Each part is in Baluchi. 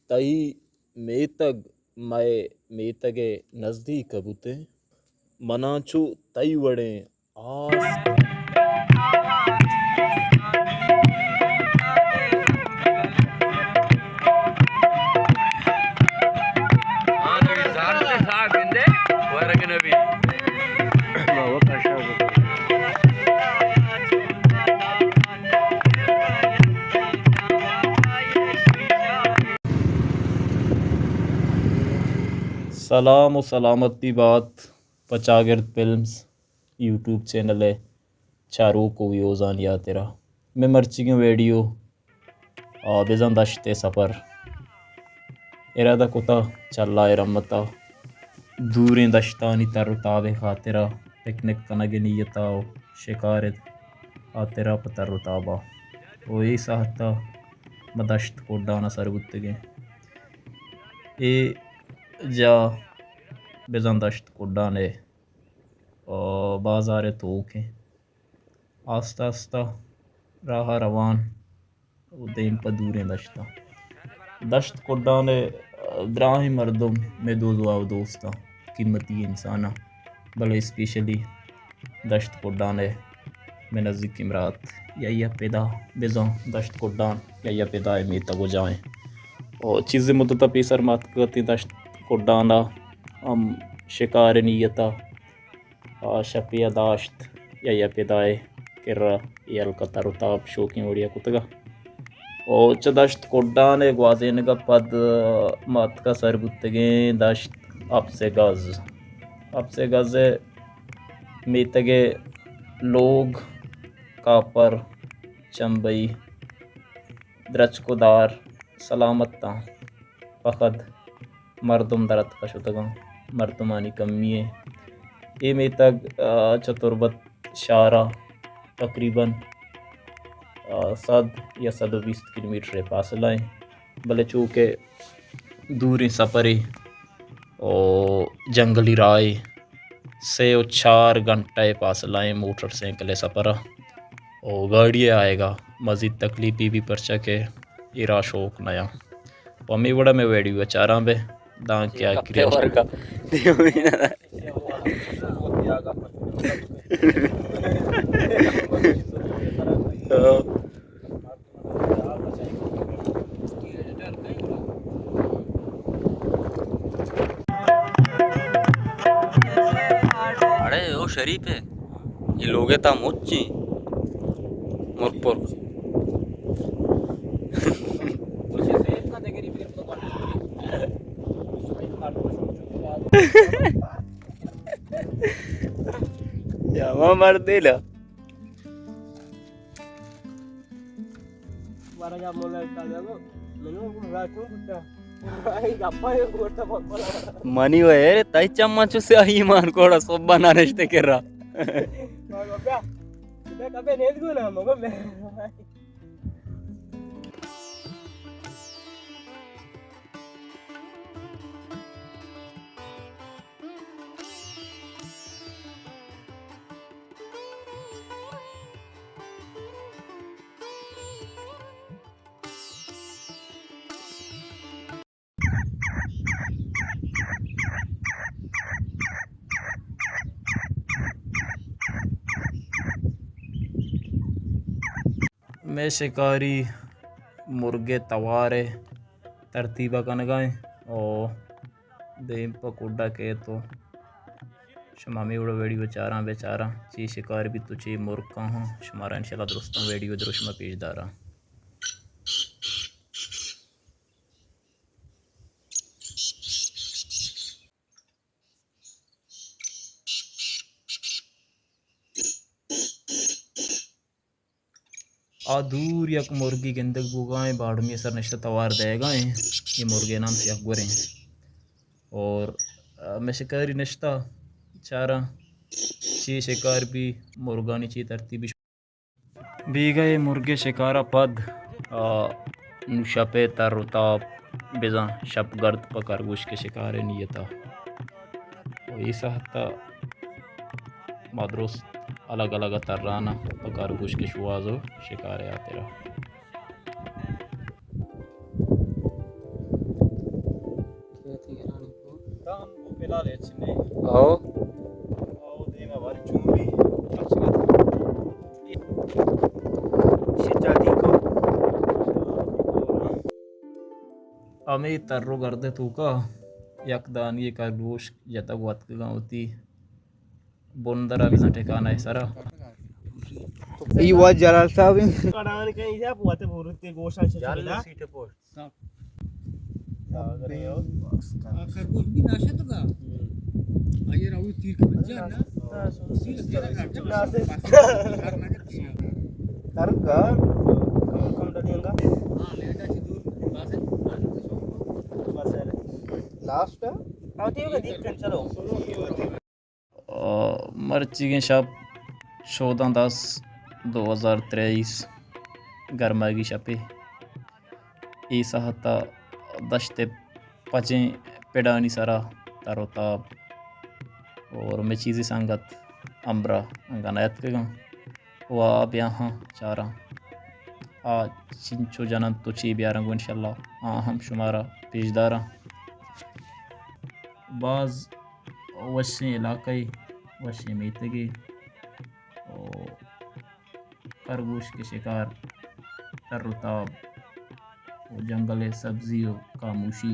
تئی میتگ مئے میتگ ءِ نزدیک بوتیں۔ منا چو تئی وڑیں آس۔ سلام و سلامتی بات پہ چاگرد فلمز یوٹیوب چینل ءِ چاروک و ویوزانی ہاترا۔ مئے مرچیگیں ویڈیو آ، بزاں دشت ءِ سفر ارادہ کتا چہ اللہ ءِ رحمت ءَ دوریں دشتانی تر و تاب ءِ خاطر ءَ، پکنک کنگ ءِ نیت ءَ و شکار ءِ خاطر ءَ پہ تر و تاب ءَ۔ و اے ساعت ءَ ما دشت کڈان ءَ سر بوتگیں۔ اے جاہ بزاں دشت کڈان ءِ، آ، بازار ءِ توک ایں۔ آستہ آستہ راہ ءَ روان و دیم پہ دوریں دشتاں۔ دشت کڈان ءِ دراہیں مردم مئے دوزواہ و دوستاں، قیمتی انساناں، بلے اسپیشلی دشت کڈان ءِ مئے نزیکیں برات یا یا پدا بزاں دشت کڈان یا یا پدا ءِ میتگ و جاہیں۔ و چیزے مدت ءَ پیسر ما اتکگ اتیں دشت کڈان ءَ ہم شکار ءِ نیت ءَ۔ آ، شپے ءَ داشت یا یا پدا ءِ کرا اے ہلک ءَ تر و تاب شوکیں وڑے ءَ کتگ ءَ۔ او چہ دشت کڈان ءِ گوازینگ ءَ پد ما اتک ءَ سر بوتگیں دشت اپس ءِ گز۔ اپس ءِ گز ءِ میتگ ءِ لوگ، کاپر، چمبئی، درچک و دار سلامت آں۔ پخد مردم در اتک ءَ شتگاں، مردمانی کمی ایں۔ اے میتگ، آ، چہ تربت شہر ءَ تقریباً، آ، صد یا صد و بیست کلومیٹر ءِ فاصلہ ایں، بلے چونکہ دوریں سفرے و جنگلی راہے، سے و چار گھنٹہ ءِ فاصلہ ایں موٹر سائیکل ءِ سفر ءَ۔ او گاڑی ءِ آیگ ءَ مزید تکلیفے بی، پرچا کہ اے راہ شوک نہ آں۔ و ہمے وڑا مئے ویڈیو ءَ چاراں بے، دانکہ آخری ورگا۔ اڑے او شریف ہے، یہ لوگ تا مچی مرپر۔ یا ماں مردے لا۔ منی و ایر تئی چماں چو سیاہی مان کوڑا صبح نہ نشتے کرا۔ مئے شکاری مرگ ءِ توار ءِ ترتیب ءَ کنگ ءَ ایں۔ او دیم پہ کڈ ءَ کیت و شما ہمے وڑ ءَ ویڈیو چاراں بہ چاراں، چی شکار بیت و چی مرگ کاہاں، شمارا انشاءاللہ درستاں ویڈیو دروشم ءَ پیش داراں۔ آ دور یک مرگے گندگ بوگا ایں، باڑمی سر نشتہ توار دئیگا ایں۔ اے مرگے نام سیاہ گور ایں۔ اور، آ، مئے شکاری نشتہ چاراں چی شکار بی، مرگانی چی ترتیبی۔ بیگہ اے مرگے شکارا پد، آ، نوں شپے تر و تاب بزاں شپ گرد پہ کرگوشک شکارے نیتا۔ و اے ساعتا ما درست الگ الگ تران پہ کرگوشک شواز و شکارے ہاترا۔ او۔ او دیما باری چون بی۔ ہمے تر و گرد ءِ توکا یک دانی ءَ کرگوشک جتگ و اتکگاں وتی بندر ءَ بزاں ٹھکانہ ءِ سرا۔ ای وت جلال صاحب ایں۔ کڑان کہیں جا پوتے بورتے گوشاں چھ چلا۔ کرگوشک بھی ناشتگا۔ آئیے راہو تیر کے بچہ نا۔ تیر کے بچہ۔ کم کم ڈلیں گا۔ ہاں، لیٹا چی دور۔ لاسٹ۔ آتے ہوگا دیکھ کر چلو۔ مرچیگیں شپ چودہ دس دو ہزار تریئیس، گرماگی شپے۔ اے ساعت ءَ دشت ءِ پجیں پڑانی سرا تر و تاب اور مئے چیزی سنگت ہمراہ انگا نیاتکگاں۔ و آ بیاہاں چاراں۔ آ چنچو جننت و چے بیاراں گوں انشاءاللہ آ ہم شمارا پیش داراں۔ باز وشیں علاقہ ءِ، وشیں میتگے و کرگوشک ءِ شکار، تر و تاب و جنگل ءِ سبزی و خاموشی۔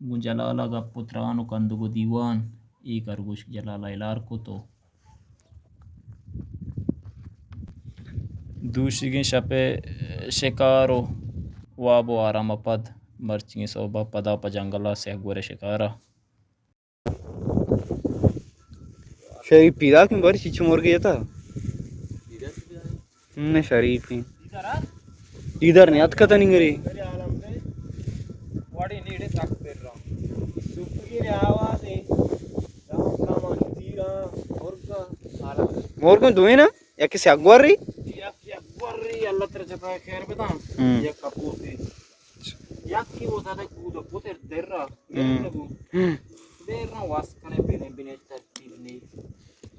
گوں جلال ءَ گپ و تران و کندگ و دیوان، اے کرگوشک جلال ءَ ہلار کت و دوشیگیں شپ ءِ شکار و واب و آرام ءَ پد مرچیگیں سہب ءَ پدا پہ جنگل ءَ سیاہ گور ءِ شکار ءَ۔ شریف پیداک ایں، بارے چیچو مرگے جتا؟ نہ، شریف ایں۔ ادھر نہیں اتکا تنی گری۔ مورگن دوئیں نا؟ یکی سیاہ گواری؟ اللہ ترا جزائے خیر بداں۔ ہم۔ یک کپوتے۔ یکی وہ زیادہ کود پوتے در را۔ ہم۔ در را۔ ہم۔ در را واس کنے بنے بنے ترتیب نہیں۔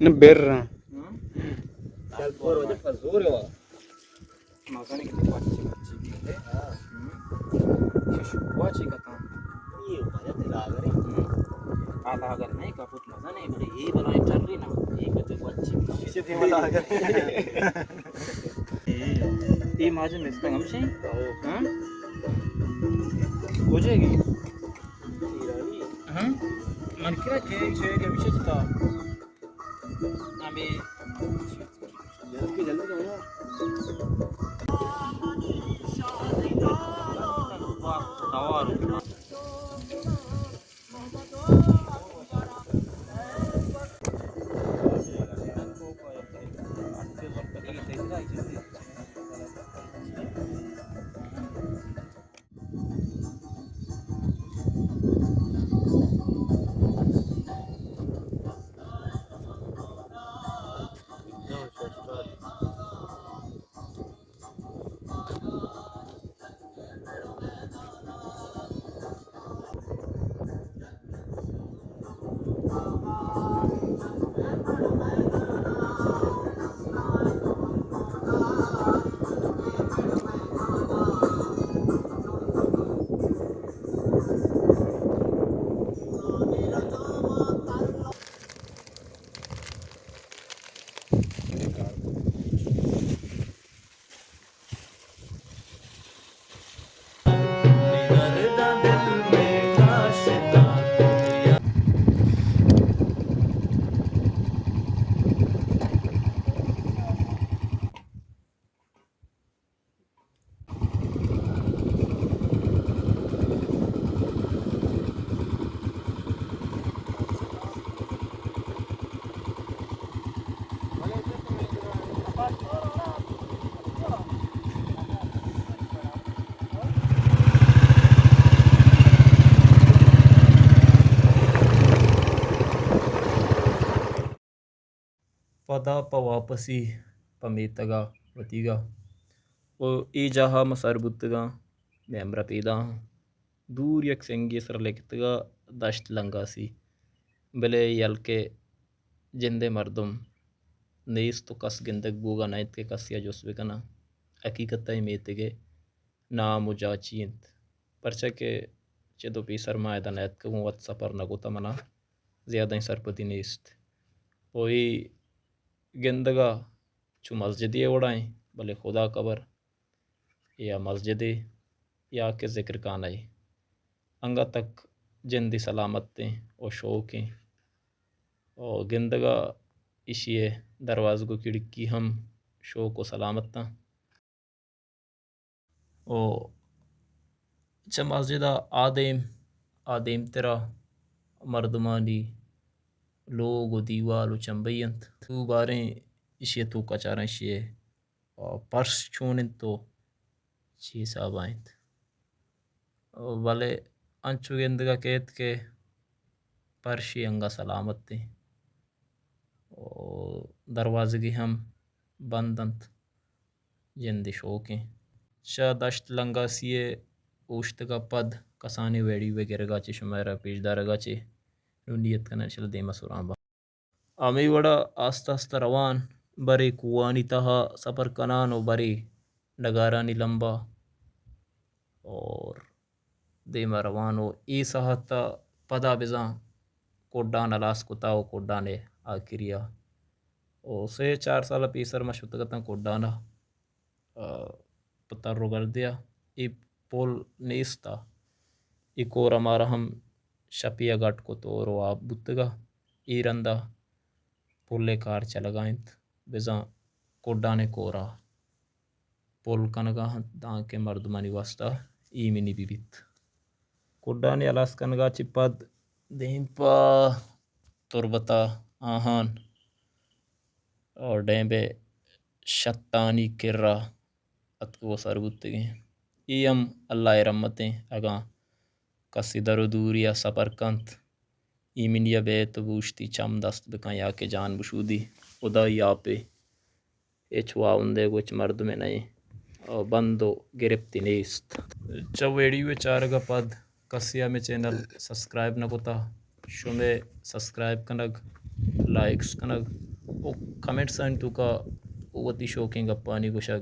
نہ بر رہا۔ ہم؟ چل پر وجہ پر زور ہے۔ مزانے کہ تو اچھی اچھی بھی ہے۔ ہاں۔ ہم۔ شش کو اچھی کتا۔ یہ بھائی لاگر ہے۔ ہم۔ آ لاگر نہیں، کپوت مزانے، بڑے یہ بلائیں چل رہی نا، یہ کتے کو اچھی۔ اسے بھی لاگر۔ اے ماجن مستنگ ہمشی؟ ہاں؟ ہو جائے گی؟ ہاں؟ من کرا کہ شے کہ مشے جتا۔ ہمیں جلدی جلدی جانا۔ پدا پہ واپسی پہ میتگ ءَ وتیگ ءَ و اے جاہ ءَ ما سر بوتگاں، مئے ہمراہ پیداہاں۔ دور یک سنگے سرا لکتگ ءَ دشت لنگاسی، بلے اے ہلک ءِ جند ءِ مردم نیست و کس گندگ بوگ ءَ نہ انت کہ کسے ءَ جست بکناں۔ حقیقت ءَ اے میتگ ءِ نام و جاہ چی انت؟ پرچا کہ چد و پیسر ما ادا نیتکگوں، وت سپر نہ کتہ، منا زیادہ سرپدی نیست۔ و اے گندگا چو مسجدے وڑا ایں، بلے خدا خبر یا مسجدے یا کہ ذکر خانہ اے۔ انگا تک جندی سلامت ایں و شوق ایں۔ و گندگا ایشی ءِ دروازگ و کھڑکی ہم شوق و سلامت اَں۔ و چہ مسجد ءَ آ دیم، آ دیمترا مردمانی لوگ و دیوال و چمبئی اَنت۔ تو باریں ایشی ءِ توکا چاراں، ایشی ءِ پرش چون اِنت و چی حسابا اِنت۔ بلے انچو گندگا کیت کہ پرشی انگا سلامت ایں و دروازگی ہم بند اَنت، جندی شوق ایں۔ چہ دشت لنگاسی ءِ اوشتگا پد کسانیں ویڈیو ءِ گرگا چہ شمارا پیش دارگا چہ نوں نیت کناں انشاءاللہ دیما سران باں۔ ہمے وڑا آستہ آستہ روان، برے کوہانی تہا سپر کنان و برے ڈگارانی لمبا اور دیما روان و اے ساہت ءَ پدا بزاں کڈان ہلاس کتا و کڈان ءِ آکریا و سے چار سال پیسر ما شتگ اتاں کڈان ءَ۔ آ، پہ تر و گردیا اے پل نیستا۔ اے کورا مارا ہم شپیا گٹ کت اور واب بوتگا۔ اے رندا پل ءِ کار چلگا اِنت، بزاں کڈان ءِ کورا پل کنگا اَنت، دانکہ مردمانی واسطہ ایمنی بہ بیت۔ کڈان ءِ ہلاس کنگا چہ پد دیم پہ تربت ءَ آہان اور ڈیمب ءِ شتانی کرا اتکگ و سر بوتگیں۔ اے ہم اللہ ءِ رحمت ایں، اگاں کسے در و دوریا سپر کنت، ایمنیا بیت و بوشتی چم دست بکن یا کہ جان بشودی، خدائی آپے۔ ہچ واہندے گوں ہچ مردمے نہ ایں، بند و گرپتے نیست۔ چہ ویڈیو ءِ چارگ ءَ پد کسے ءَ مئے چینل سبسکرائب نہ کتا، شمئے سبسکرائب کنگ، لائکس کنگ و کمنٹس آنی توکا وتی شوکیں گپانی گوشگ